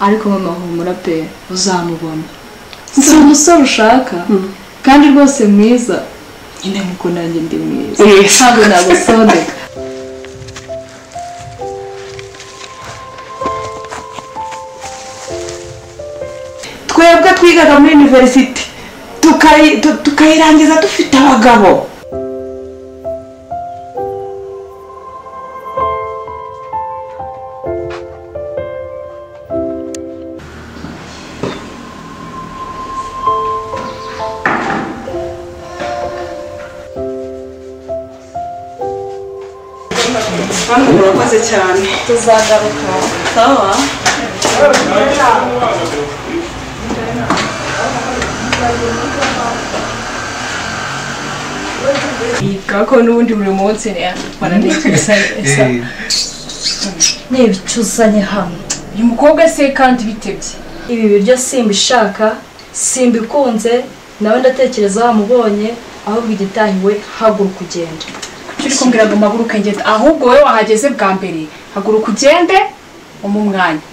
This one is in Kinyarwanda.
Ariko mama humura pe, uzamubona. Si umusore ushaka kandi rwose mwiza. Nyine nkuko nanjye ndi mwiza. Ntabwo nagusondeka. Twebwe twigaga muri university tukayirangiza dufite abagabo. Murakoze cyane. Tuzagaruka. Sawa. Ko n'ubundi buri munsi baranekeza. N'ibicuzanye hano. Uyu mukobwa se kandi bitebye. Ibi biryo simbishaka, simbikunze, nawe ndatekereza wamubonye, ahubwo igitahiwe haguruka ugende. Kuki kumbwira ngo mpaguruke ngende? Ahubwo wowe wahageze bwa mbere, haguruka ugende umumwanya.